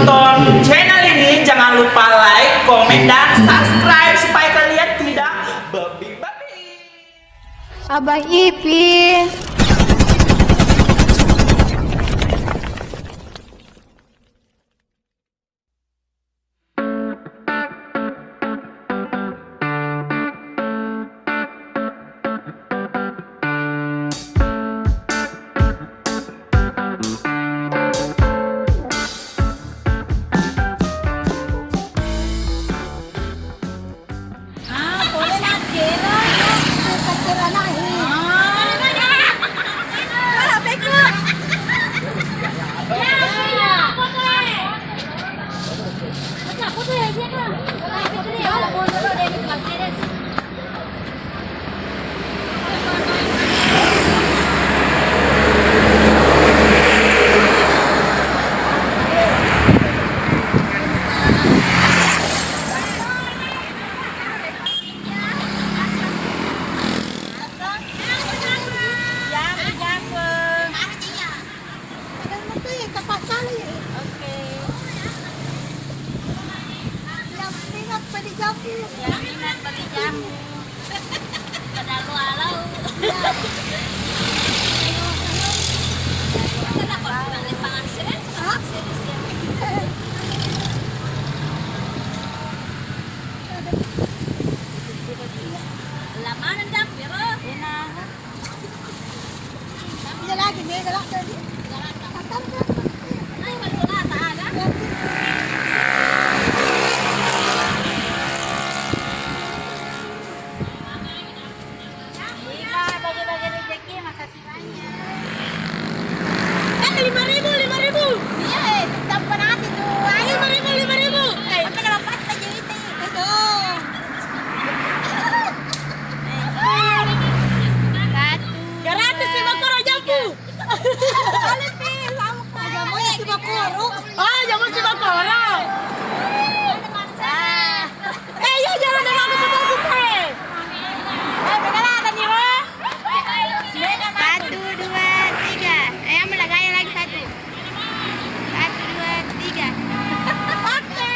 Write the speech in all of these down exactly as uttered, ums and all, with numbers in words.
Tonton channel ini, jangan lupa like, komen, dan subscribe supaya kalian tidak babi-babi. Abang Ipin. Ah, pole na kela, na kela na, eh. Ah. Ah, beko. Oke. Yang minat beli jamu. Yang minat beli jamu. Pada lu alau. Iya. Kenapa? Hah? Lama nendang, Piro? Enak. Iya, bagi-bagi rezeki, makasih banyak. Kan lima ribu, lima ribu. Iya, eh, tambah nasi tuh. Lima ribu, lima ribu. Eh, apa nama pasta jadi itu? Itu. Satu. Gratis sih, Bang, koro jampu. Aja mau ya si Bakoro. Ah, aja mau si Bakoro. Ah. Eh, iya, jangan ada aku ketemu, eh. Eh, beda lah, ada nyewa. Satu, dua, tiga. Eh, yang belakangnya lagi satu. Satu, dua, tiga. Oke.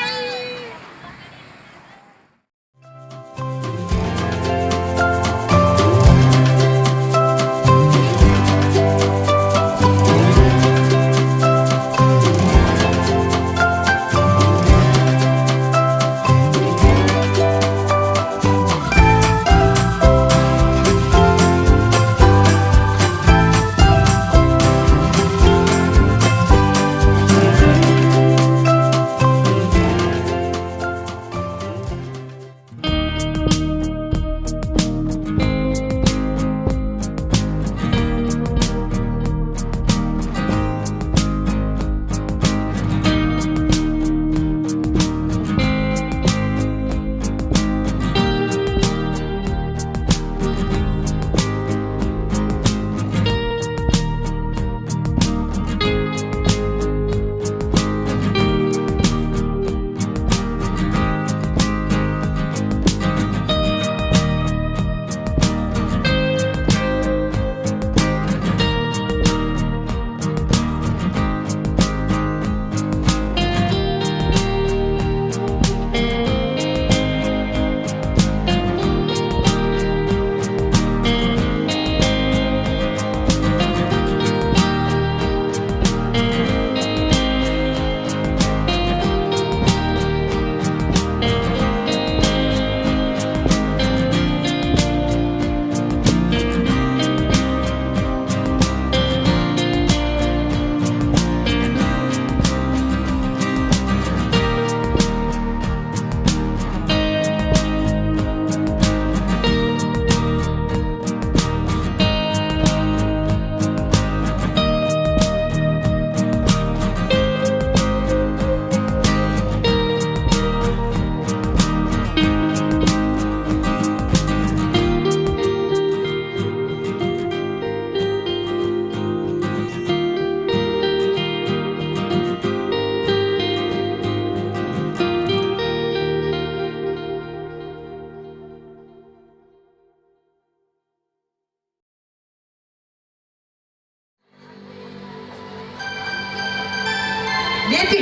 Deti.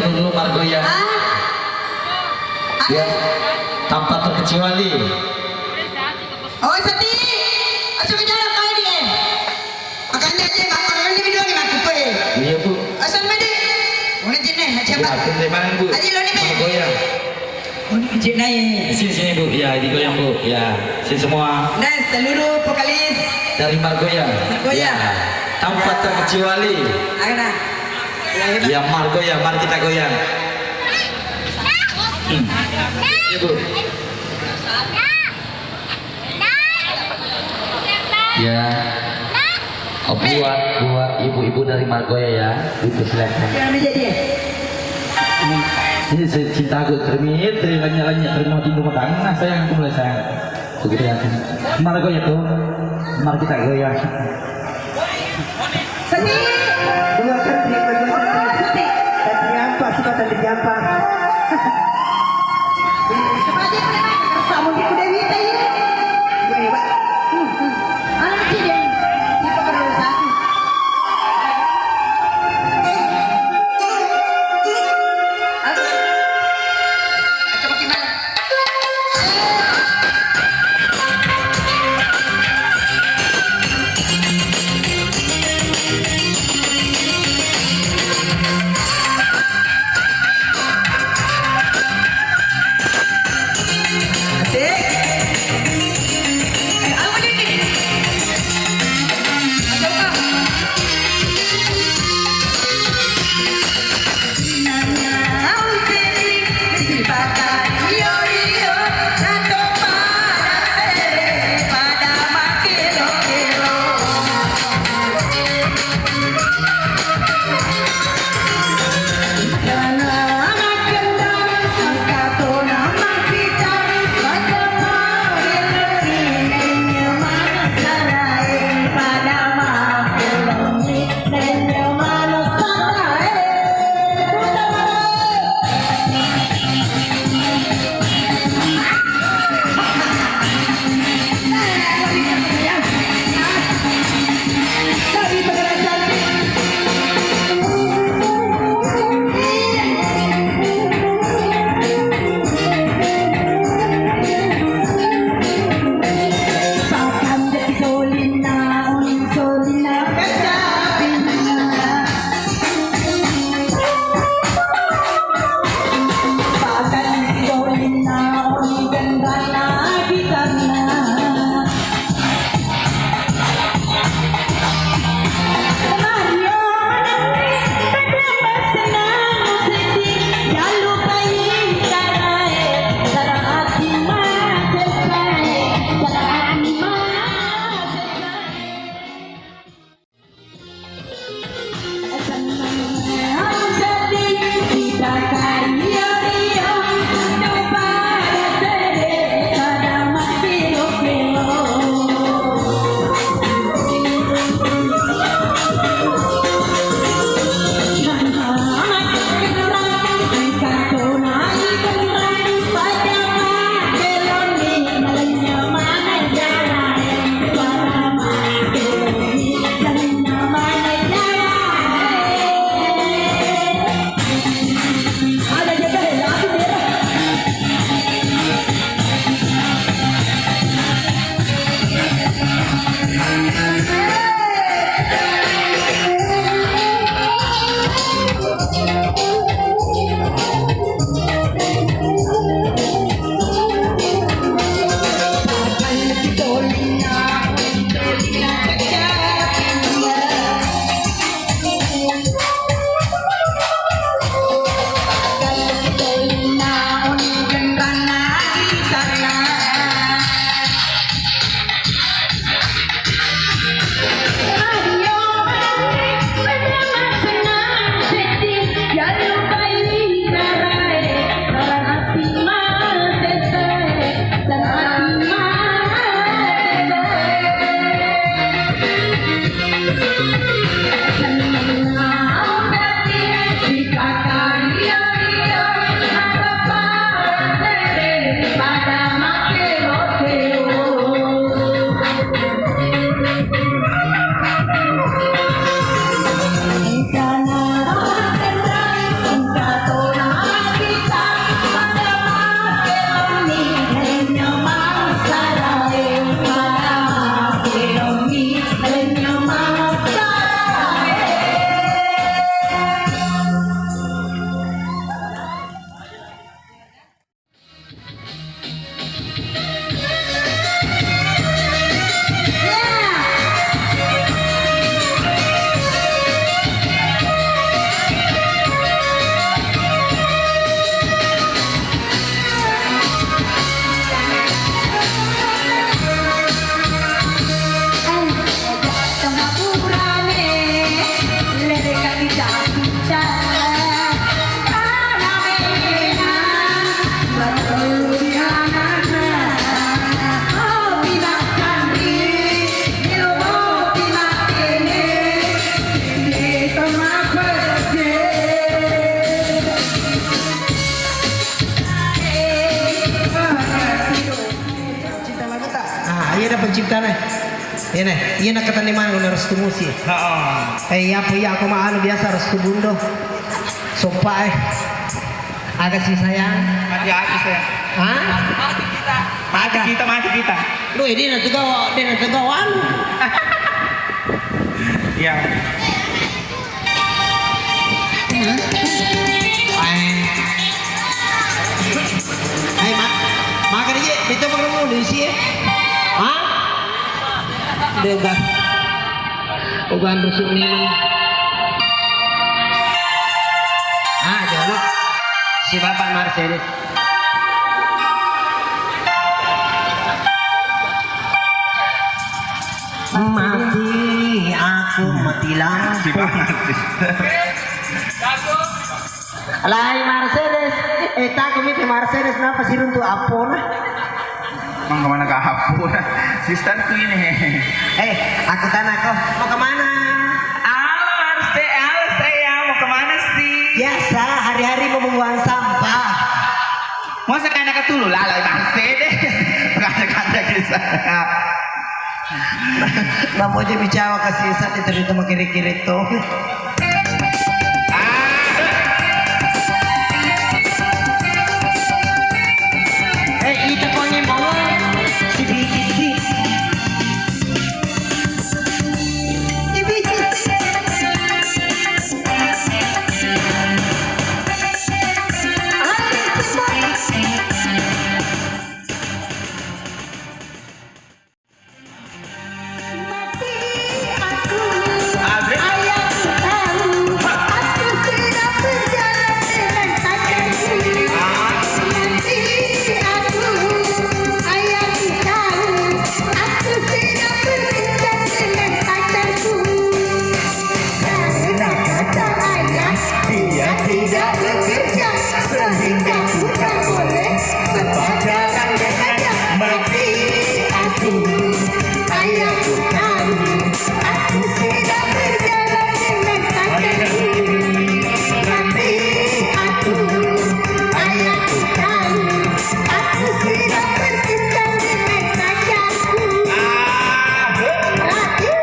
dulu margoyang. Ah? Ya, tanpa terkecuali. Oh, Sati. Aja bicara kau ini, eh. Makanya aja, Bang, kalau ini video ini, Bang, kupu, eh. Iya, Bu. Asal mana? Mana jenis, aja, Bang. Iya, aku dari mana, Bu? Aja lo nih, Bang. Margoyang. Oh, ini jenis, eh. Sini, sini, Bu. Ya, digoyang, Bu. Ya, sini semua. Dan seluruh vokalis dari Margoyang. Margoyang. Ya. Tanpa terkecuali. Ayo, nah. Ya, hebat. Ya, Margoyang, mari kita goyang. Hmm. Iya, Bu. Ya. Oh, buat, buat ibu-ibu dari Margoya ya, dipersilakan. Yang menjadi. Ini saya cintaku, terima, terima, terima, terima, terima, terima, sayang, aku mulai sayang. Begitu ya. Margoya tuh, mari kita goyang. Sedih. Dua kali, dua kali. Sedih. Tadi apa? Suka tadi apa? Coba aja, Pak. Kamu di kuda Wita, ya? Iya, iya, Pak. Hmm, hmm. Anak kecil, ya? Kita perlu satu. Aduh. Coba gimana? Asik. Iyana penciptana. Iyana, iyana katane maneng na restu musi. Heeh. Eh, iya po iya, aku mah anu biasa restu bundo. Sopa eh. Aga sih sayang? Mati aku sayang. Hah? Mati kita, mati kita. Lu ini nanti kau, dia nanti kau anu. Iya. Ae. Ae, ma-, makan aja, itu makan mulu isi ya. Hah? Udah, udah. Ugan rusuk nih. Ah, jono. Si Bapak Marcel. Mati aku, mati lampu. Si Bapak Marcel. Lai Mercedes, eh, takut itu Mercedes, kenapa sih runtuh apona? Emang kemana ke apona? Sister tuh ini. Eh, aku tanya kau, mau kemana? Halo, Arse-, halo, sayang, mau kemana sih? Biasa, hari-hari mau membuang sampah. Masa kanak dulu lalai Mercedes. Kata-kata kisah. Namo je bicara kasih sat itu, itu makiri-kiri tuh. Eh, ita konye bawa si biji si. Mati aku, ayahku tahu, aku sedang berjalan dengan pacarku. Mati aku, ayahku tahu, aku sedang berbincang dengan pacarku. Karena kata ayah, dia tidak bekerja, sehingga ku tak boleh berpacaran dengannya. Mati aku, ayahku tahu, aku sedang berjalan dengan pacarku. Mati aku, ayahku tahu, aku sedang berbincang dengan pacarku. Mati.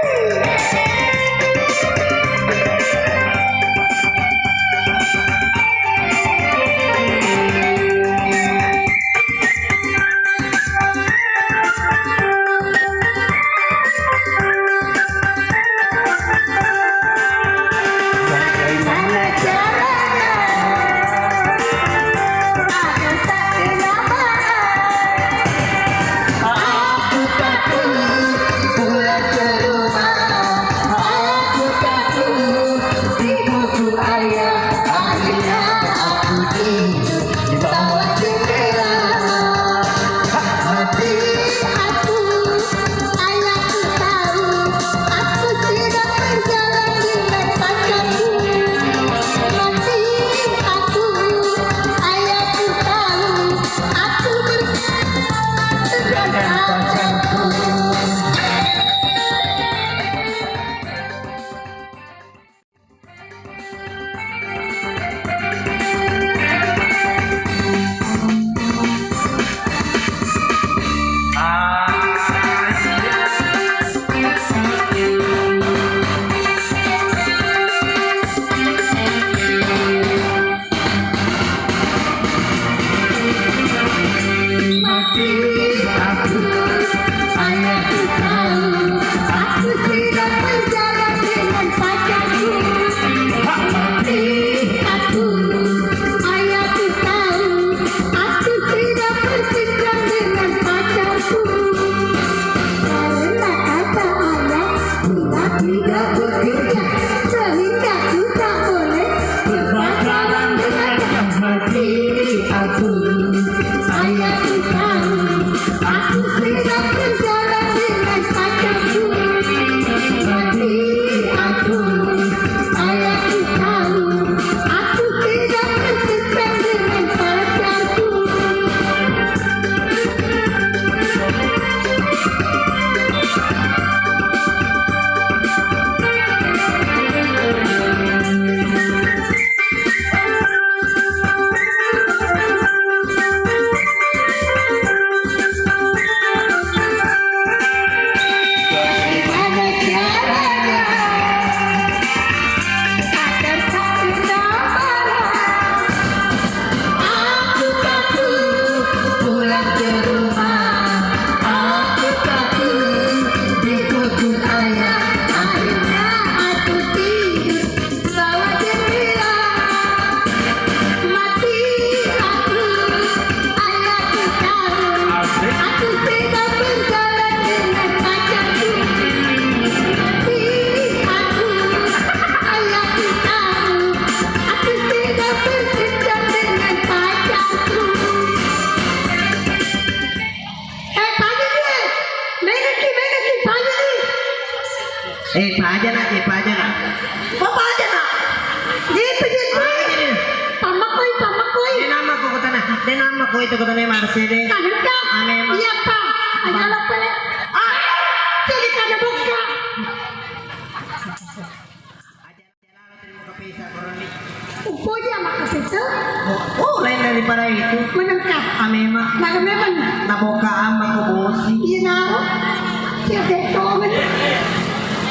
Bagaimana caranya? Aku tak kenapa. Aku takut pulang ke rumah. Aku takut dipukul ayah. Akhirnya aku tidur di bawah jendela. Mati aku, ayahku tahu, aku sedang berjalan dengan pacarku. Mati aku, ayahku tahu, aku berjalan dengan pacarku. Eh, paja na, eh, paja na. Apa paja na? Gitu, gitu. Paja na. Pamakoi, pamakoi. Dia nama kau kata na, dia nama kau itu kata na Marsede. Kanenta? Ame, ma- Iya, Pak. Ada apa, Le? Ah, jadi kada buka. Upoji ama kasese. Oh, lain daripada itu. Menengka. Amema. Naga memang. Naboka ama ke bosi. Iya, naro. Iya, betul.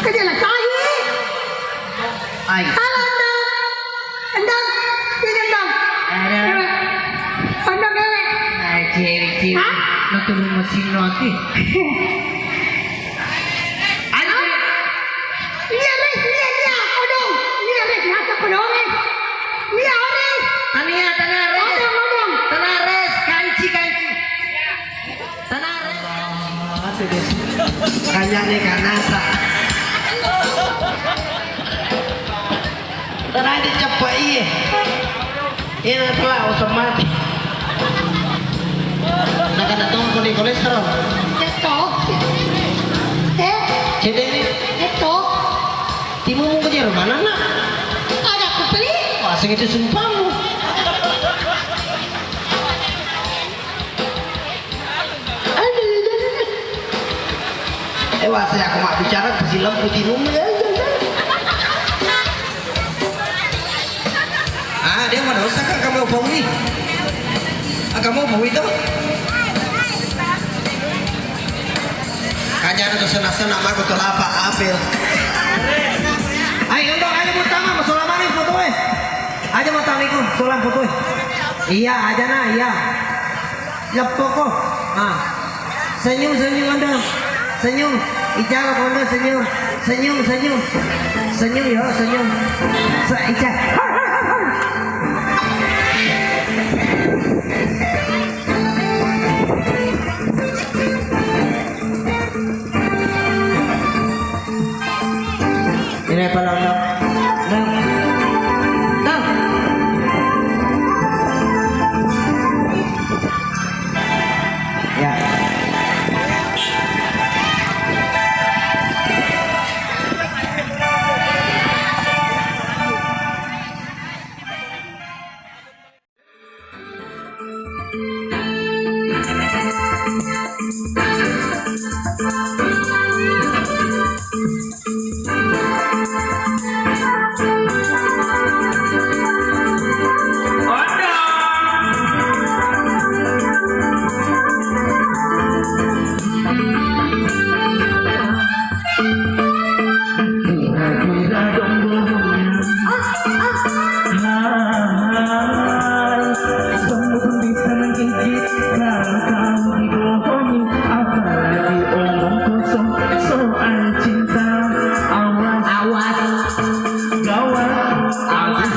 Kerja lah, sahi. Ai. Halo, Endang. Endang. Sini, Endang. Ada. Dewe. Endang, dewe. Ai, cewek, cewek. Hah? Nonton mesin nanti. Ayo. Iya, Res, iya, iya, odong. Iya, Res, masa odong, Res. Iya, Res. Tania, tanah, Res. Odong, odong. Tanah, Res, kanci, kanci. Tanah, Res. Kanya nih, kanasa. Tadi ceppa iye. Ina tela usah mati. Nakana tong koni kolesterol. Eto. Eh? Cedeni. Eto. Timu mau ke Jerman, anak? Ada aku beli. Wah, sing itu sumpahmu. Eh, wah, saya aku mak bicara, pasti lembu timun, ya, ya, ya. Ah, dia mana usah, Kak, kamu bau nih? Ah, kamu bau itu? Kanya ada tuh senang-senang, aku tuh lapa, apel. Ayo, udah, ayo, mau tamat, mau selama nih, foto, eh. Aja mau tamat, ikut, solang foto, eh. Iya, aja nah, iya. Leppoko. Ah. Senyum, senyum, Anda. Senyum. Icara, Anda, senyum. Senyum, senyum. Senyum, yo, senyum. Se-, ica-, Ini apa, Lang? Lang. Lang. Lang. Ya. Kira-kira dong bohongnya. Hai, semua pun bisa menggigit kalau kau dibohongi, apalagi omong kosong soal cinta. Awas, awas, gawat, awas, awas,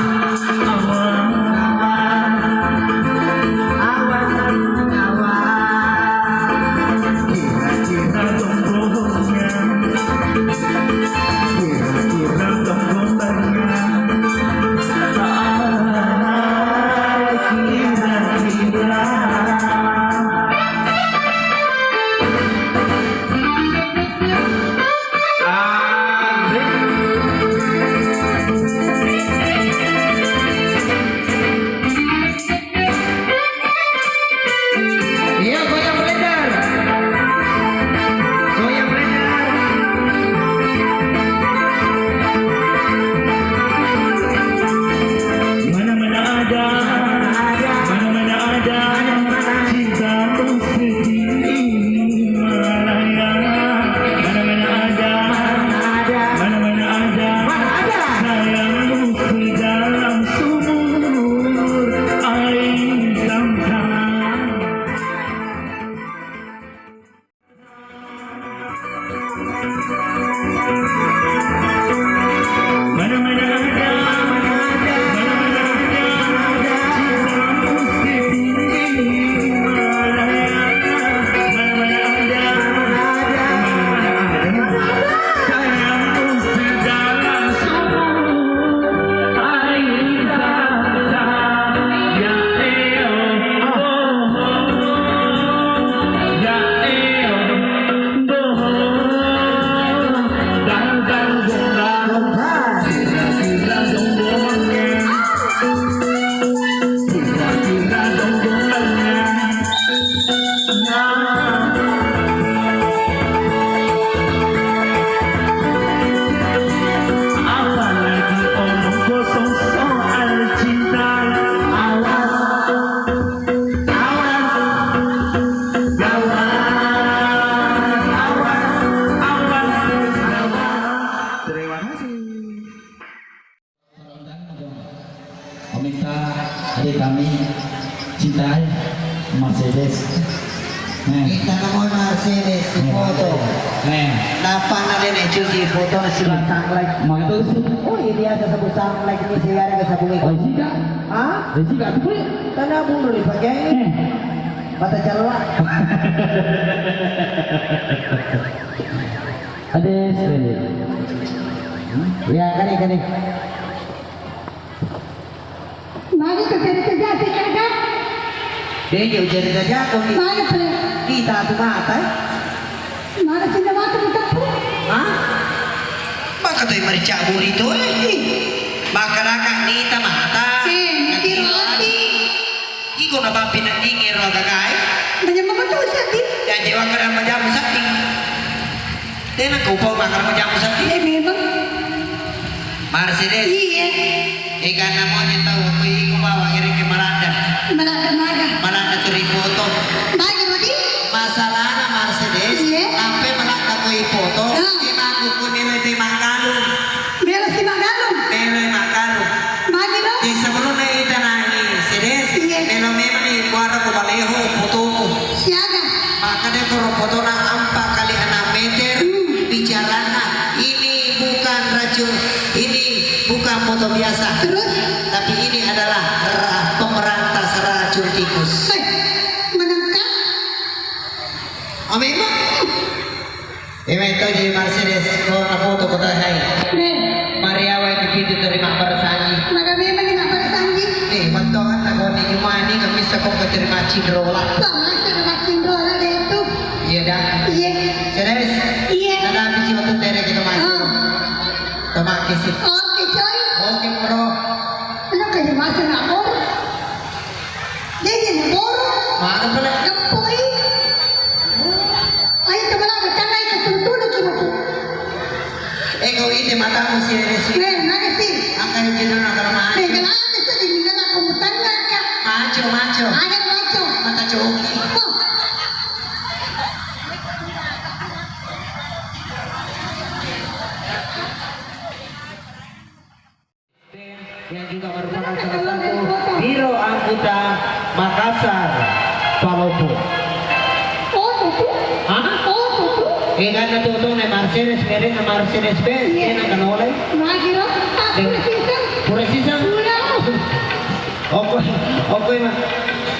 awas, awas. Kira-kira dong bohongnya. Kira-kira dong bohongnya. Ah, kira-kira. Asik. Iya, goyang blender. Goyang blender. Mana-mana ada, mana-mana ada cintaku setinggi Himalaya. Mana-mana ada, mana-mana ada sayangmu sedalam sumur air Zam-Zam. Eh. Nappa na nenek cuci foto na si Bang Sunlight. Maka tu si. Oh, iya biasa sebut Sunlight ini, saya ada sebut itu. Oh, sika. Hah? Eh, sika tu boleh. Karena bulu dipakai. Eh. Mata cella. Ada sekali. Ya, kali, kali. Magi tu cerita jasi kagak? Deh, jauh cerita jago nih. Mana pale? Kita tu mata, eh? Mana sih mata tu tapu? Hah? Maka tu mari cabur itu, eh? Maka raka nita mata. Eh, mikir hati. Iko na bappi na dingero gagai. Banyak mama tu sedih. Ya, jewa kada majamu sedih. Tena kau pau makan majamu sedih. Eh, memang. Mercedes. Iya. Ikanna moni tau ko iko bawa ngiring ke Malanda. Malanda maga. Malanda tu ripoto. Bagi mudi. Masalahna Mercedes. Iya. Ampe Malanda ko ipoto. Ah. Imaku kuniro itu manggalung. Melo si manggalung. Melo manggalung. Bagi lo. Di sebelumnya ita nangi sedes. Iya. Melo memang di kuara ko baleho fotoku. Siaga. Maka dia koro fotona empat kali enam meter. Hmm. Bicarana ini bukan racun, ini bukan foto biasa. Terus? Tapi ini adalah ra-, pemberantas racun tikus. Eh, menangkap? Oh, memang? Eh, mai to je Mercedes, ko na foto ko tai hai. Eh. Mariawa itu pintu terima bersanji. Maka memang terima bersanji. Eh, bantuan na ko ni cuma ni nggak bisa kok terima cindrola. Wah, masa ada cindrola deh itu? Iya dah. Iya. Sedes. Iya. Ada habis waktu tere kita masuk. Oh. Tomaki sih. Oke, coy. Oke, bro. Enak aja masa nak bor. Jadi nak bor. Mana pula? Gempoi. Ayo teman aku tanah itu tuntun lagi waktu. Eh, kau ini matamu sih, Resi. Eh, mana sih? Angkat judul nak ramah. Eh, kalau ada saja minta aku bertanya kak. Maco, maco. Ada maco. Mata coki. Oh. Yang juga merupakan salah satu biro anggota Makassar, Palopo. Oh, tutu. Hah? Oh, tutu. Eh, kan tutu ne Mercedes, merek Mercedes Benz, iya. Enak kan oleh? Magi lo? Ah, eh, pura sisang. Pura sisang? Pura. Oke, oke, Ma.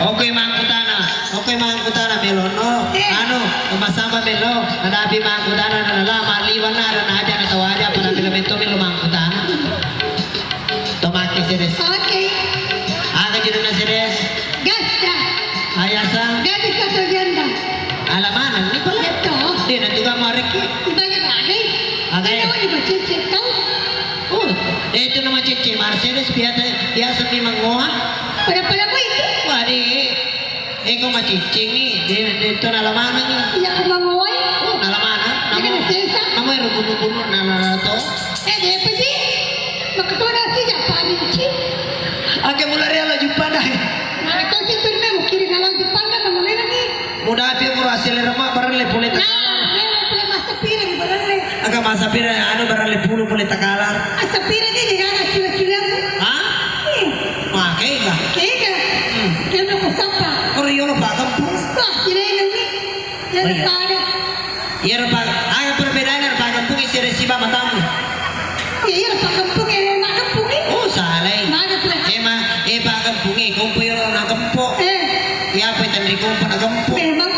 Oke, mangkutana. Oke, mangkutana melono. Eh. Anu, masamba melo. Nadapi mangkutana, nalala, maliwana, ada naja, natawaja, pada melo mento, melo mangkutana. Tomake sedes. Oke. Aga judulna sedes? Gas dah. Ayasa? Gadis atau janda? Ala mana ni pale? Iya toh. Dia nanti gak mareki. Banyak lagi. Aga ya? Kita wajib cicit tau. Oh, itu nama cicit Mercedes biasa, biasa memang ngoa. Pada-pada apa itu? Wah, di Eko maciccing ni, de, de to nala maneng ni. Iya, ko mangowai. Oh, nala maneng. Iya, namo, kan sesa. Namo ero gunung-gunung, nala, nala to. Eh, de apa sih? Makatona sih, siapa ni, Ci? Ake mulai riala Jepang dah. Nah, itu sih, tuh, memang kiri kalau Jepang kan, mana lagi? Muda api aku hasil lemak, barang le pole tak. Nah, memang pole masa piring, barang le. Aga masa pira anu barang le pulu pole takalar. Asa pira ni negara kira-kira? Hah? Eh. Wah, kega. Kega. Hmm. Kena ko sapa? Koro yolo pagempung. Wah, sirene ni. Oh, iya. Pada. Iya, Pak. Aga perbedaannya, Pak, gempung isi resiba matamu. Iya, iya, Pak, gempung, eh, mak gempung, eh. Oh, salah, eh. Mana, Pak? Eh, ma, eh, Pak, gempung, eh, kompo yolo na gempo. Eh. Iya, apa yang tadi kompo na gempo? Memang.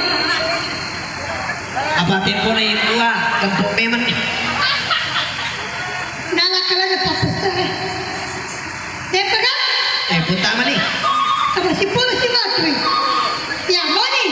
Apa tempona imbua, gempok memang. Nala kalana papesere. Depa ga? Eh, putamani. Apa sipolo si matui? Ya, moni.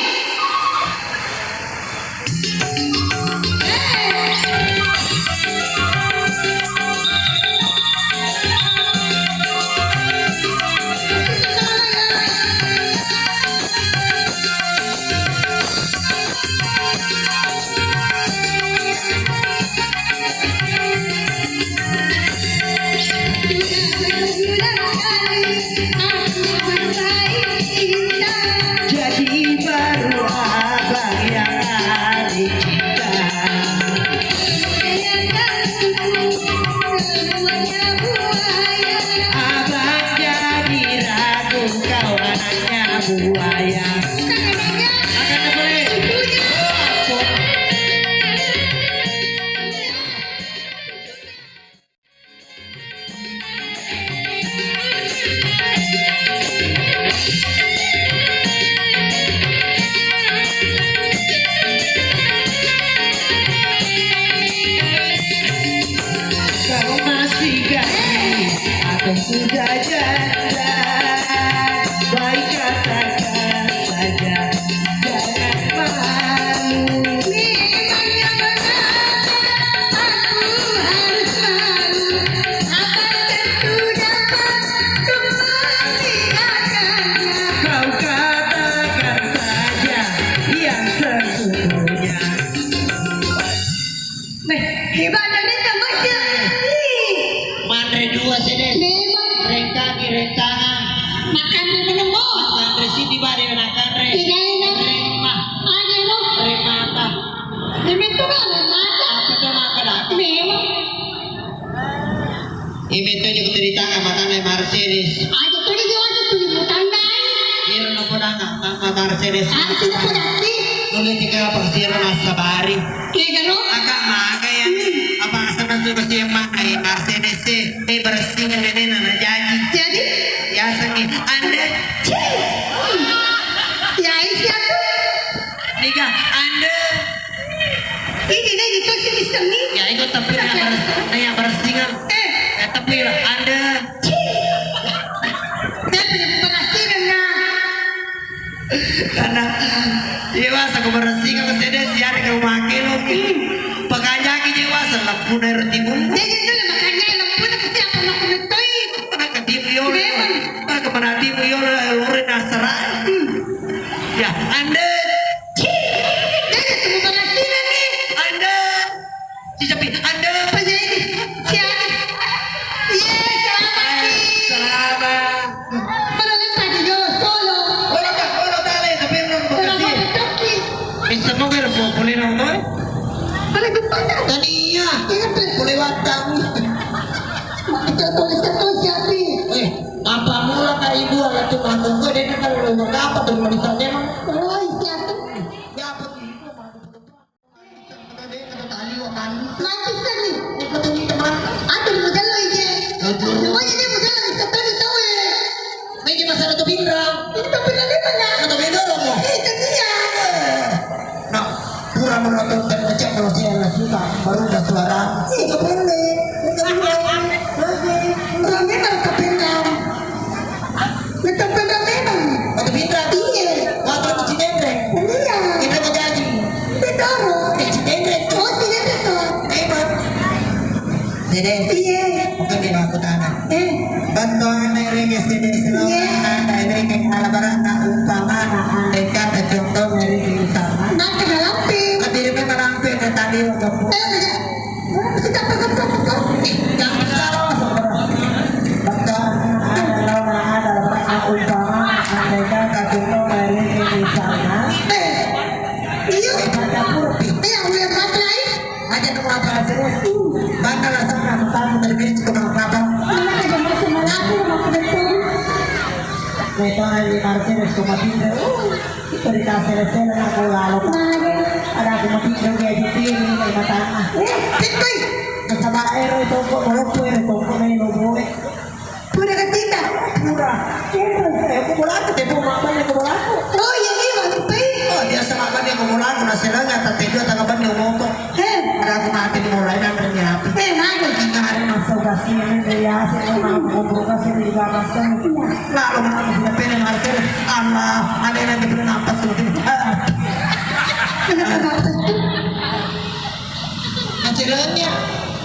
Ibadah renta macet. Manre dua sedes. Memang. Rengkangi rentangan. Makanre menemo. Makanre sidi bade nakanre. Iyaina. Remma. Ade lo. Remata. Demetto bale mata. Apa to maka daka? Memang. Imetto je cerita makanre Mercedes. Aja tuli je wajib tuli mutandai. Iro no podanga mama Mercedes. Aku sudah podaki. Tuli tiga apa siro nasabari. Kegaro? Agak maga ya. Apa asal masuk ke siang makai Mercedes eh. Eh, bersih kan ini nana jaji. Jadi? Biasa nih. Anda. Ya, isi aku. Niga, Anda. Ini nih gitu sih, Mister nih. Ya, itu tapi yang bersih, yang bersih kan. Eh. Ya, tapi lah, Anda. Tapi berhasil, nah. Karena iya, Mas, aku bersih, aku sedih, siare ke rumah ke lo. Pekanjaki je, Mas, leppu dari timun. Jadi itu makanya leppu itu pasti apa nak kena toi. Mana ke timu yo? Memang. Mana ke mana timu yo? Lore nasara. Ya, Anda. Jadi itu berhasil nih. Anda. Si Cepi, Anda. Apa jadi? Siapa? Iya, selamat, Ki. Selamat. Kalau lupa di Jolo, solo. Olo, Kak, olo, tale, tapi belum. Selamat, makasih. Toki. Bisa mau kira mau boleh nonton? Boleh berpatah. Tadi iya. Iya, boleh. Boleh watang. Kita tulis satu siapa? Eh, apa mula kak ibu anak tuh kampung gue, dia kan kalau mau apa tuh, mau ditanya, Mang? Oh, siapa? Ya, apa tuh? Mati seni. Atau mau jalan aja. Pokoknya dia mau jalan, bisa tahu, tahu ya. Meja masa ada Topindra. Ini Topindra di mana? Ada Topindra dong, mau. Eh, itu dia. Nah, pura menonton dan ngecek kalau saya nggak suka, baru udah suara. Eh, nggak boleh. Nggak boleh. Oke. Rame kalau Topindra. Betul bener memang. Batu Pinrang. Iya. Waktu di Cinendre. Iya. Kita mau jadi. Betul. Di Cinendre tuh. Oh, Cinendre tuh. Memang. Dede. Iya. Bukan di Makutana. Eh. Bantuan dari S D D Selama. Iya. Dari ala barang nak umpama nak andai kata contoh dari utama. Nak kenal apa? Tapi dia memang ramping ke tadi untuk. Eh, iya. Cerita sele-sele na ko lalo. Ada aku mati dong ya, di sini, di matana. Eh, Pikkoi. Nasaba ero tongko, moloppo ero tongko, na elo boe. Pura katita. Pura. Eh, ko bolaku, tepo mabane ko bolaku. Oh, iya, iya, mabane. Oh, biasa mabane ko bolaku, na selanga, tante dua, tanga bane, moto. Eh. Ada aku mati di mulai dan ternyata. Eh, mabane. Kita hari masuk kasih, ini dari hasil, mau ngomong kasih, juga masuk. Iya. Lalu mana sudah pernah ngerti? Allah, ada yang nanti pernah apa tuh? Akhirnya,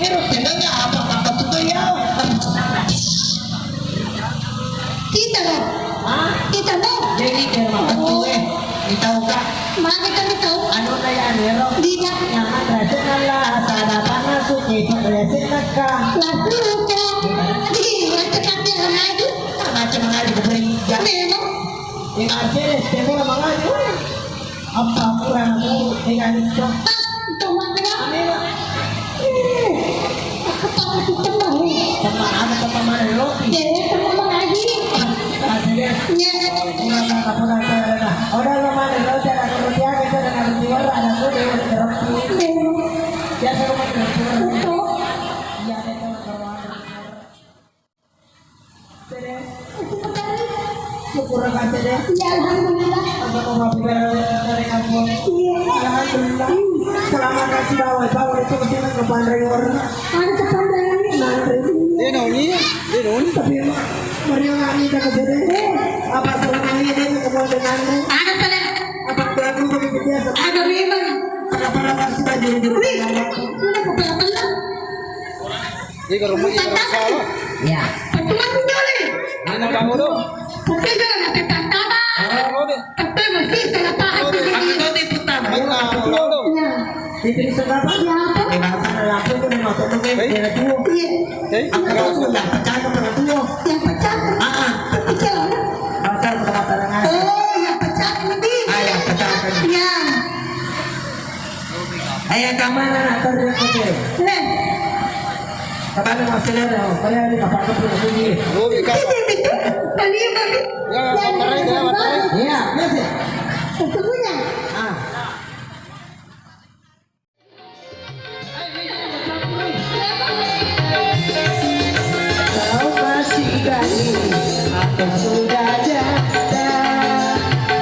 ini akhirnya apa, apa tuh ya? Kita loh. Hah? Kita loh. Jadi dia makan tuh eh. Kita udah. Mana kita tahu? Anu kayak nero. Tidak. Nyaman rasa Allah, sada panas suci, rasa nakka. Lalu kita. Di, kita kan dia mengadu. Macam mengadu ke gereja. Memang. Di Mercedes, dia pula mengadu. Apa kurang aku, tidak bisa. Ah, itu makna. Aneh, Pak. Eh, aku tak mau ketemu. Sama ada teman mana, lo? Jadi, teman mana lagi? Masih dia. Iya. Kurang apa, kurang apa, kurang apa. Udah, lo mana, lo, jangan berhenti, jangan berhenti, ada aku, dia udah berhenti. Iya. Biasa, lo mana, lo? Betul. Iya, betul, kalau ada. Syukur kasih deh. Iya, alhamdulillah. Apa mau mampir dari kampung? Iya. Alhamdulillah. Selamat kasih bawa, bawa itu ke sini ke Pandai Warna. Ada ke Pandai. Nanti. Dia noni, dia noni. Tapi Mario nggak minta ke sini. Apa selama ini dia ketemu dengan lu? Ada pada. Apa pelaku begitu biasa? Ada memang. Pada-pada kasih baju-baju. Wih, mana kepala-pala? Iya, ke rumah, iya, ke rumah. Iya. Pertemuan dulu. Ini mau kamu dong. Tapi jangan sampai pertama. Oh, deh. Tapi masih salah paham. Oh, deh. Aku tuh tipu tamu. Iya. Itu bisa apa? Iya, apa? Di bangsa lelaki itu Iya. Apa kau sudah pecah ke pernah tuh? Yang pecah. Ah, ah. Pecah. Pasal kemataran. Oh, yang pecah lebih. Ah, yang pecah. Ya. Ayo, kamar anak terus. Eh. Apa lu masih ada? Saya di bapak ke pernah tuh. Oh, iya. Iya, betul. Tadi yang tadi. Ya, yang baterai, ya, baterai. Iya, masih. Sesungguhnya. Ah. Kau masih gadis, aku sudah janda.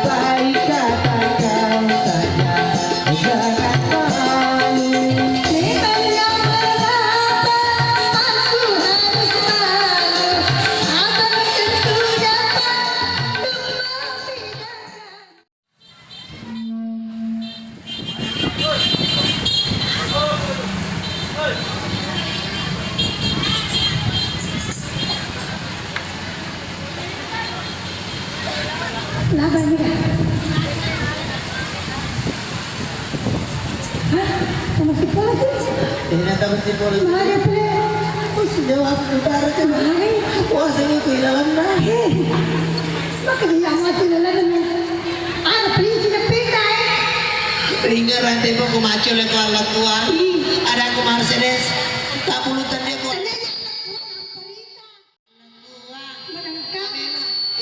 Baik kata kau saja, jangan malu. Memang yang mengapa aku harus malu? Abang tentu dapat membedakan. Kenapa ini, Kak? Hah? Sama si Pola sih? Ini tahu si Pola. Mana, Ple? Terus jawab utara kan. Mana? Wah, saya itu dalam dah. Heh. Maka dia masih dalam. Ada polisi na peta, eh. Ringa rantai poko maco le ko alakkua. Hmm. Ada aku Mercedes. Tak bulu tende ko. Tende.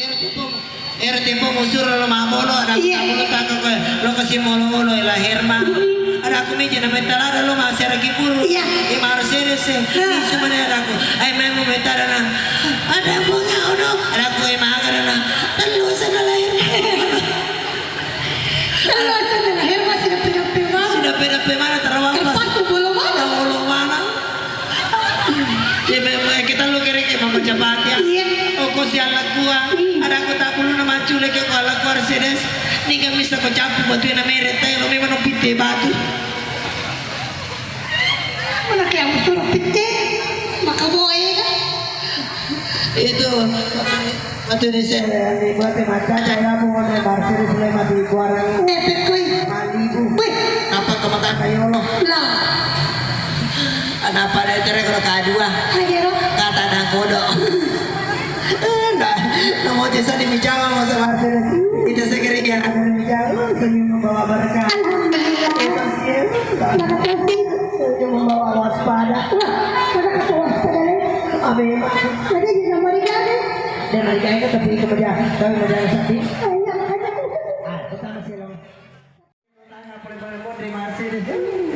Ero tempo, ero tempo musur lo mabolo, ada aku. Iya. Tak bulu tako ko. Lo kasi molo-molo la Herma. Hmm. Ada aku meja na metala ada lo masih ada kiburu. Iya. Di Mercedes, eh. Nah. Ini semua ada aku. Ai memo metala na. Ada aku nggak ono. Ada aku emang ada na. Telu sana lahir. Terus, Herma, sinappe-nappe mana? Sinappe-nappe mana, tarawang, Mas? Kertas bolo mana? Bolo mana? Ya, me-, me-, kita lu kere ke mama capati ya. Iya. Oh, ko si alakkua. Hmm. Ada aku tak perlu nama cule ke ko alakkua Mercedes. Ni kan bisa ko capu batu na meret, tai lo memang no pitte batu. Mana kayak musuh pitte? Maka boe kan? Itu. Matu ni se, ni buat macam saya mau ne Mercedes le mati kuarang. Nepek kui. Malibu. Wih. Apa kemata kayolo? Lah. Ada apa ada tere kalau kadua? Ayo. Kata ada kodok. Enggak. Nomor jasa di Mijawa mau sama Mercedes. Itu segera dia akan di Mijawa. Senyum membawa berkah. Alhamdulillah. Terima kasih. Terima kasih. Senyum membawa waspada. Wah, pada kata waspada le. Amin. Jadi di nomor tiga ni. Dan hari kaya tapi kemudian kami menjaga sakti.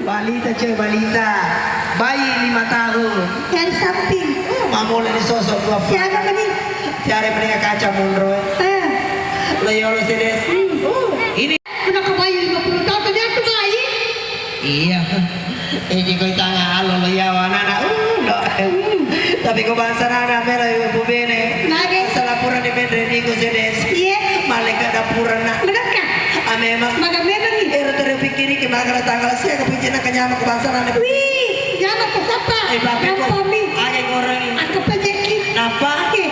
Balita coy, balita. Bayi lima tahun. Yang samping. Oh, mamole ni sosok dua. Siapa tadi? Siapa yang meninggal kaca mundur? Ah. Lo yolo sedes. Hmm. Oh, ini. Udah kebayi lima puluh tahun, tadi aku bayi. Iya. Eh, jiko itanga alo lo yawa nana. Uh, lo. Tapi ko bangsa nana melo ibu bene. Nage. Salah pura di mendre niko sedes. Iya. Maleka dapura na. Benar kah? Ah, memang. Maka memang nih. Eh, terus pikiri ke magara tanggal saya ke pincin ke nyama ke bangsa nana. Wih, nyama ke siapa? Eh, papi ko. Nyama kami. Age goreng. Aku pejeki. Napa? Oke.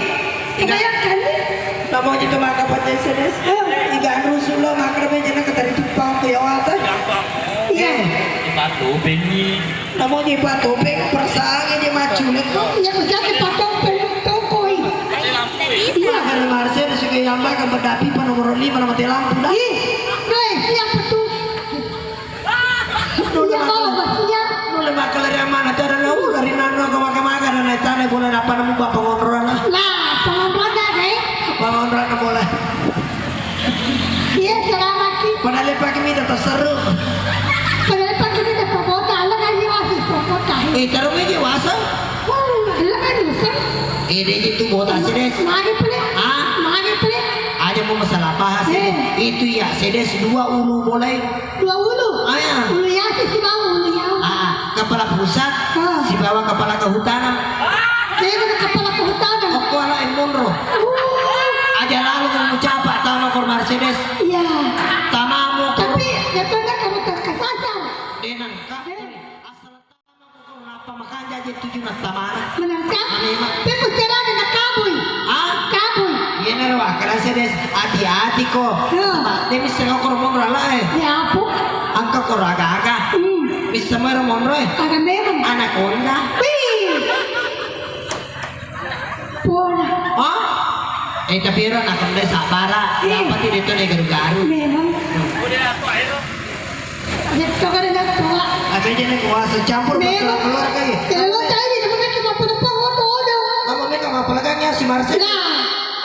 Kebayangkan nih. Namo jito maka pancai sedes. Oh. Iga rusuh lo maka rebeja na ketari tupang ku yawata. Iya. Ipatopeng ni. Namo je patopeng perasaan je maculet. Iya, bisa ke patopeng tokoi. Iya. Hari Marcel suka yamba kan berdapi pa nomor lima nama telampu dah. Ih, doi, siapa tuh? Nulle maka-, nulle makkalari ammana tara nau lari nanno ko maka-maka na naitana bola nappa nemu bapa ngonrona. Lah, pengontrol dah, deh. Pengontrol na bola. Iya, selamat ki. Pada lepak kita terseru. Pada lepak kita dapat kota, Allah kan nyewasi kota. Eh, taruh meja wasa. Wah, Allah kan nyewasi. Eh, deh itu kota sih, deh. Mari, Ple. Ah? Mari, Ple. Aja mau masalah bahas, eh. Itu ya, sedes dua ulu boleh. Dua ulu. Ah, iya. Ulu Yasi sibawa ulu Yawa. Ah, kepala pusat, ah, sibawa kepala kehutanan. Saya udah kepala kehutanan. Aku anak yang monro. Uh. Aja lalu mau mencapak tama kor Mercedes. Iya. Tamamu kor. Tapi ya pernah kamu ter-, kesasar. Denang, Kak. Eh. Asal Apa makanja je tuju na tamana? Menang ka? Ame ma- Tapi ku cerana na kabui. Ah? Kabui. Iyanaro wakkeda sedes, hati-hati ko. Ya. Sebab de misseng ko monro ala e. Ya apa? Engka ko aga-aga. Hmm. Misseng ero monro e. Aga memang. Anakonda. Wih, Pona. Hah? Eh, tapi ero nakondai sabbara. Iya. Apa tidak itu garu-garu? Memang. Jepto kada jepto. Apa aja nih kuasa campur masalah keluarga ya? Memang. Kalau tahu dia namanya cuma penumpang oto odo. Apa mereka apa lagi si Marcel? Nah,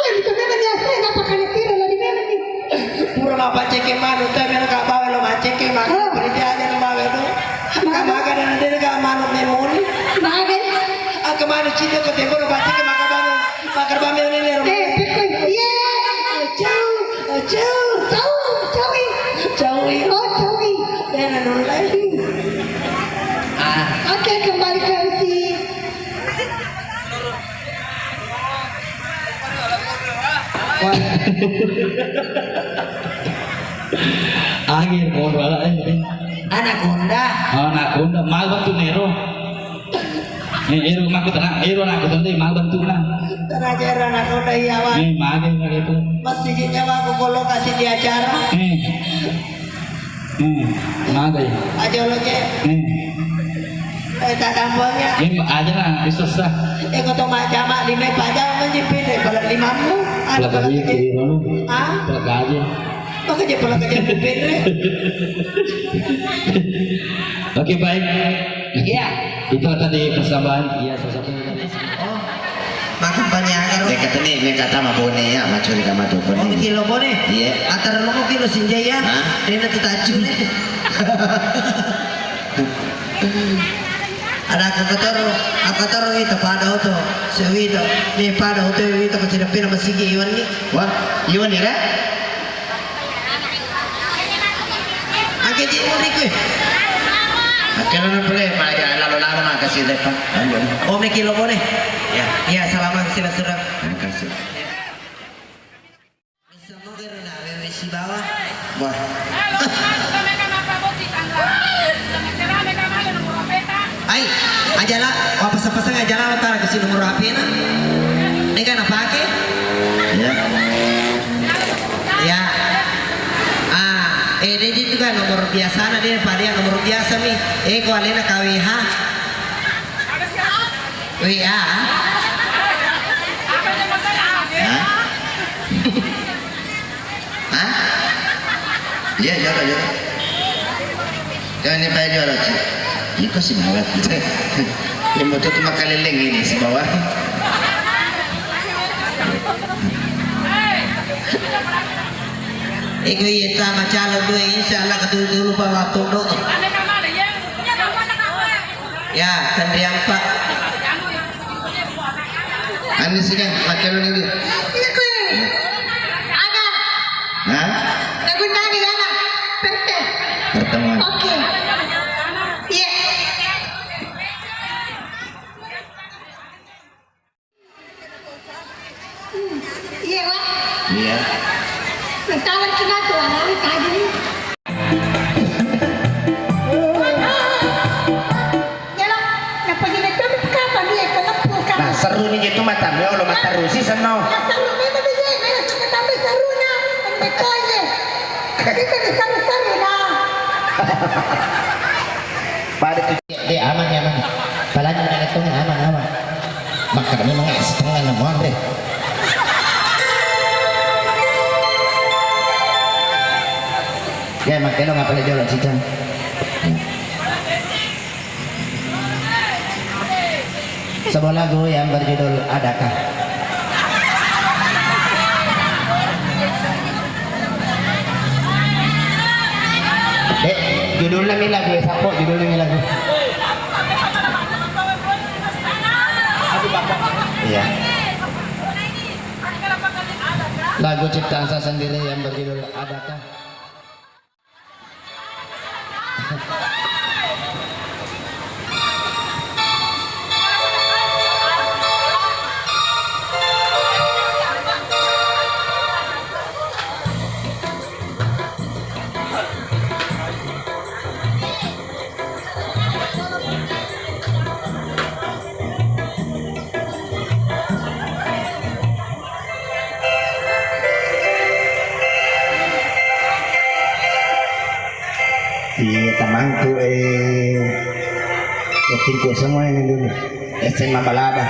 yang itu memang dia saya nggak pakai kira lagi memang nih. Pura mappacceke manu, tapi melo ka bawa lo macceke maka. Oh. Berarti aja lo bawa tu. Maka maka dan ada ka manu memoni. Maka. Aku manu cinta ke tempo lo pacceke maka bawa. Maka bawa memoni lo. Eh, betul. Iya. Jauh, jauh. Jauh, jauh. Jauh. Oh, jauh. Dan anu lagi. Ah. Oke, kembali ke M C. Angin, mau jualan, eh. Anaconda. Oh, anaconda. Mal bantu nero. Eh, ero makku tenang, ero anakku tenang, mal bantu nah. Terakhir anaconda iya, Wan. Eh, mage, mage itu. Masih nyawa aku kalau kasih di acara. Eh. Hmm, magai. Aja lo, Cek. Hmm. Eh, tak tampangnya. Ini aja lah, bisa sah. Eh, kau tahu macam apa, lima paja menjepit, eh, pada limamu. Ada pada kiri, lalu. Ah? Pelak aja. Maka dia pelak aja jepit, eh. Oke, baik. Iya. Itu tadi persembahan. Iya, sesuatu. Oh. Makan paniaga ro. Meka teni, meka tama bone ya, macuri kama tu bone. Oh, kilo bone? Iya. Atar lo kilo sinjai ya. Hah? Rena tu tacune. Ada aku kotor, aku kotor itu pada oto. Sewito, ni pada oto itu kecil pina masigi iwan ni. Wah, iwan ni, Rek? Angke ji munri kue. Angke lo pele, maja lalo-lalo maka si depan. Ayo. Oh, meki lo boleh. Ya. Iya, salaman sila surang. Makasih. Bisa mau ke rona, wewe si bawah. Wah. Ai, ajala, wa pasa-pasa ajala, tara kasi nomor H P na. Ega na pake? Iya. Ya. Ah, eh, dia itu kan nomor biasa na dia, pada nomor biasa mi. Eh, ko alena K W H. W A. Hah? Hah? Iya, iya, iya. Jangan dibayar juara, Ci. Iko si mawat. Yang betul cuma kaleleng ini si bawah. Iko iya ta macalo dua, insya Allah ketul dulu bawa tunduk. Ya, tenriampa. Anu sih kan, pakai lu ini. Ada. Hah? Lagu tadi ya, Pak. Perte. Pertemuan. Oke. Iya. Hmm, iya, Pak. Iya. Masalah kenapa, Pak? Tadi. Nah, seru ni je tu mata, ya Allah, mata rusi senno. Pada tu, de, aman, aman. Balanya nak tu aman, aman. Makan memang setengah enam, Andre. Ya, makan lo ngapa le jolo cicang. Sebuah lagu yang berjudul Adakah. Dek, judulnya mi lagu, ya, Sapo, judulnya mi lagu. Iya. Lagu ciptaan saya sendiri yang berjudul Adakah. Iya, temanku, eh, yatimku semua ini dulu. S M A Balada.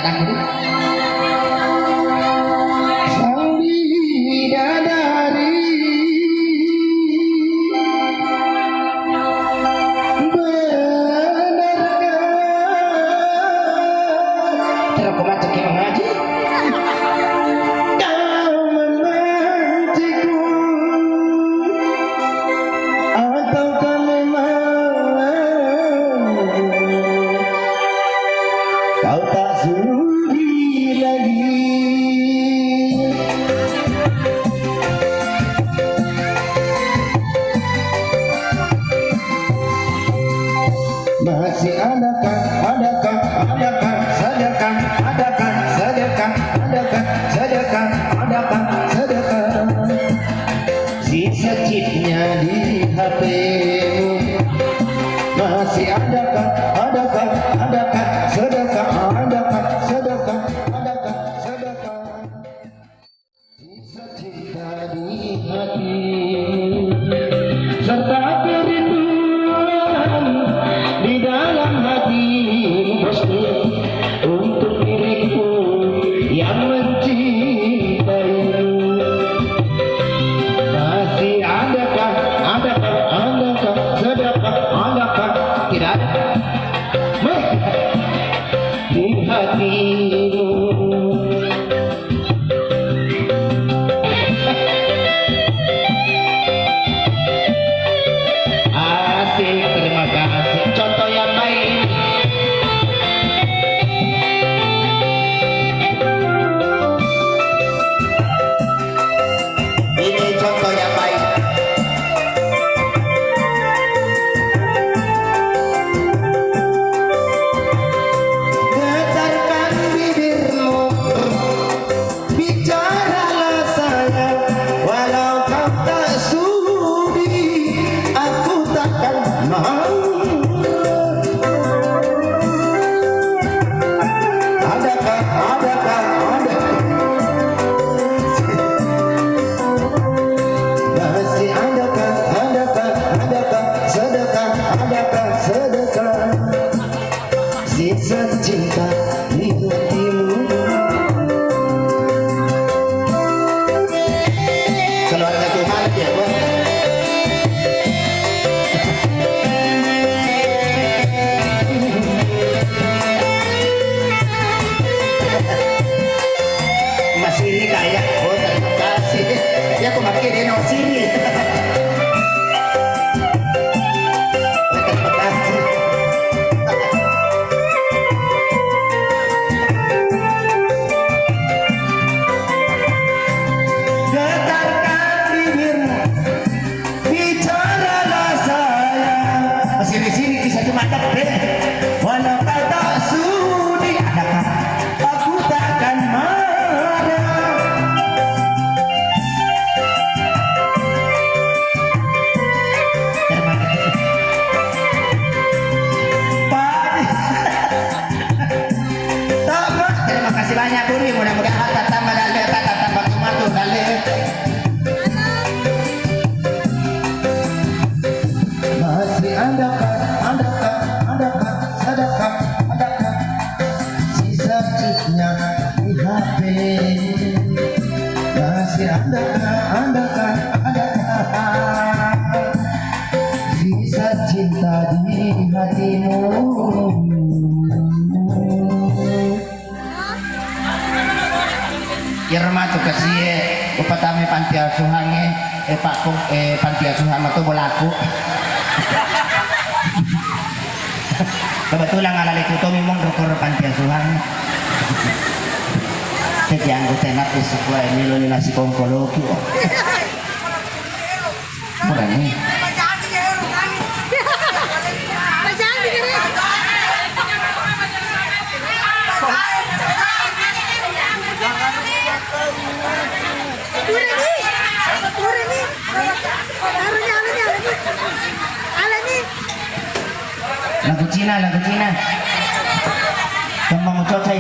Sang bidadari, benarkah terus kau macam kayak mengaji? Kau memancingku, ataukah memang kau tak sudi lagi? Masih adakah, adakah, adakah sedekah, adakah sedekah, adakah sedekah, adakah sedekah? Sisa chipnya di H P-mu. Masih adakah, adakah, adakah sedekah, adakah sedekah, adakah sedekah? Sisa cinta di hati serta kerinduan di dalam hati, pasti untuk diriku yang mencintaimu. Masih adakah, adakah, adakah sedekah, adakah tidak ada? Meh, di hatimu. Asik, terima kasih. Contoh yang baik ini. Ini contoh yang baik. Getarkan bibirmu, bicaralah sayang, walau kau tak sudi, aku takkan mau. Adakah, adakah, adakah? Masih adakah, adakah, adakah sedekah, adakah sedekah? Sisa cinta di hatimu. Keluarga Tuhan ya, Bang. Masih ini kaya. Oh, terima kasih. Ya, aku makin ini sini. Getarkan bibirmu, bicaralah sayang. Sini-sini kisah cuma deh. Walau kau tak sudi, adakah aku takkan marah? Terima kasih. Pak, Tama, terima kasih banyak, Buri. Mudah-mudahan tatamba dalle, tatamba matu-matu dalle. Masih adakah, adakah, adakah sedekah, adakah sisa chipnya di H P? Masih adakah, adakah, adakah sisa cinta di hatimu? Iyaro matu kasie upatamai panti asuhangnge, eh, Pak, eh, panti asuhan matu bolaku. Kebetulan ala leku tomi monro koro panti asuhan. Jadi anggota enak di sekolah ini lo nasi kongkoloki. Purani. Lagu Cina, lagu Cina. Tembang Ucocai.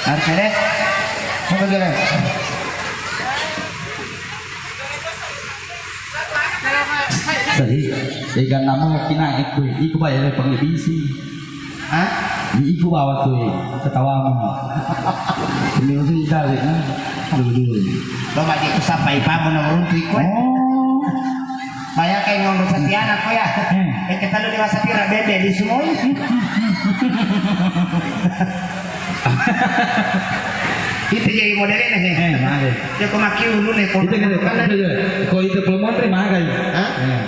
Harus ada. Coba dulu. Tadi, eh, ganna mo kina ikku, ikku bayar pengisi. Hah? Di ikku bawa tu, eh, ketawamu. Ini udah tidak, eh, nah. Aduh, aduh. Lo maju ke sapa ipamu nomor untuk ikku, eh? Oh. Bayangkan ngono setiana ko ya. Hmm. Eh, kita lu dewasa pira bebe di semua. Itu jadi modelnya, he. Eh, mare. Ya, ko maki ulu ne, ko. Itu kan, itu, itu. Ko itu belum montre, mare. Hah? Eh.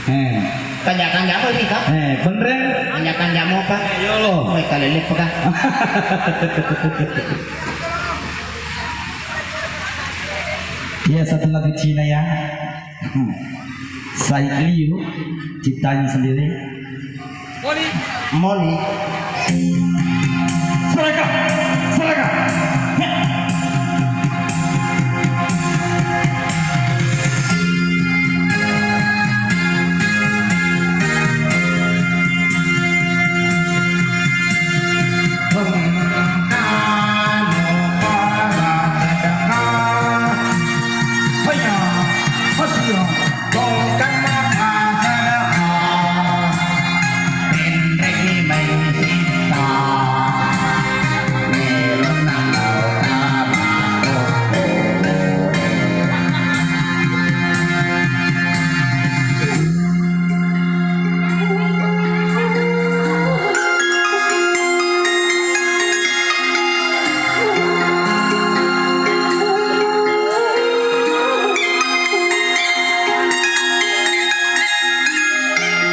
Eh. Tanyakan jamu ini, Kak. Eh, bener. Tanyakan jamu apa? Eh, ya Allah. Oh, kalele pegah. Iya, satu lagu Cina ya. Hmm. Said Liu, ciptanya sendiri. Moni. Seraka, seraka.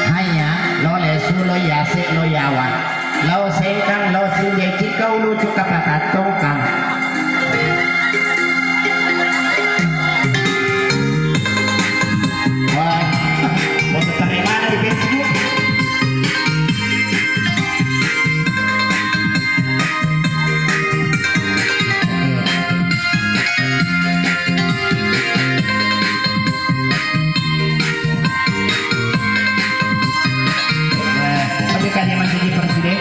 Haiya, lo lesu, lo yase, lo yawa. Lo sengkang, lo sinje, cikka ulu, cukka patattongkang. Wah, mau terima di Facebook. Eh, tapi kan dia masih di presiden.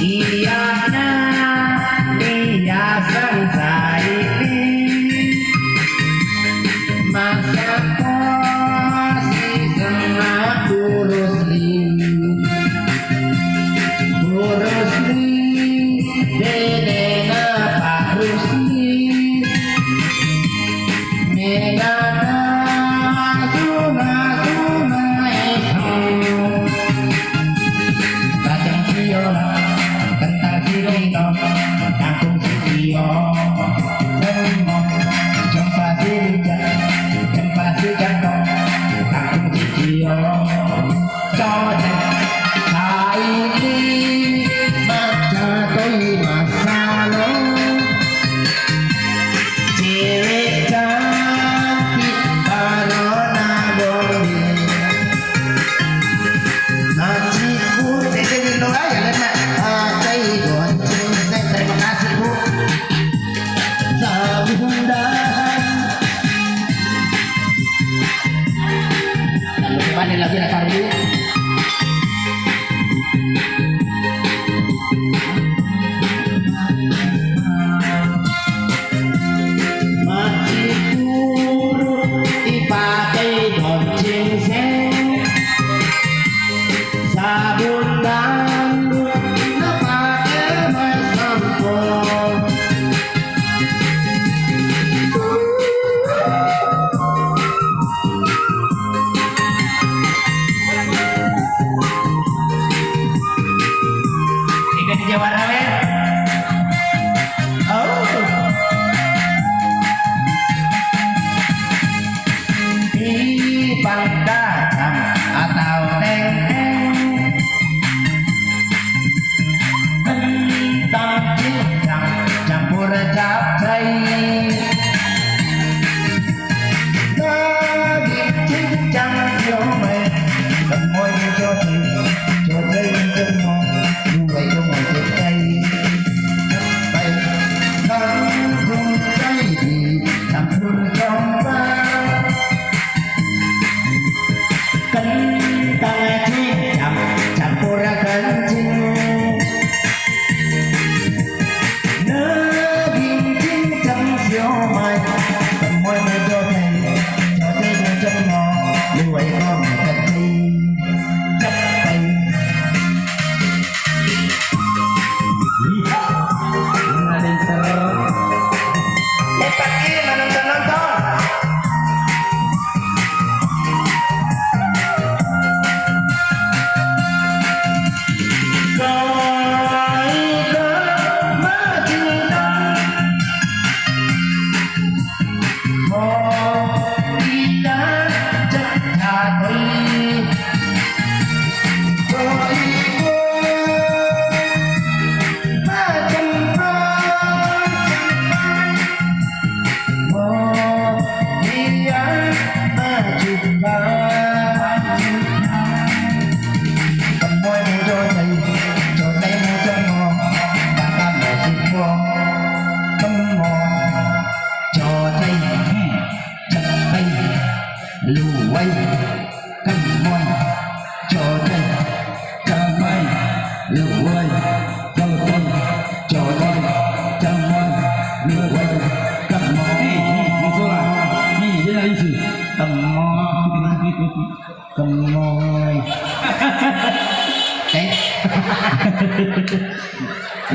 Iyana diaseng saini massappo sisenna Burusli. Burusli, dedena Pak Rusli. Megana suma-suma esa. Kacang siola, kentang sili,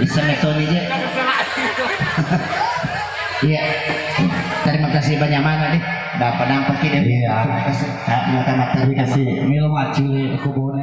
Semetoni je. Iya. Terima kasih banyak mana deh. Dapat dapat kita. Iya. Terima kasih. Mata-mata. Terima kasih. Milo maju aku bawa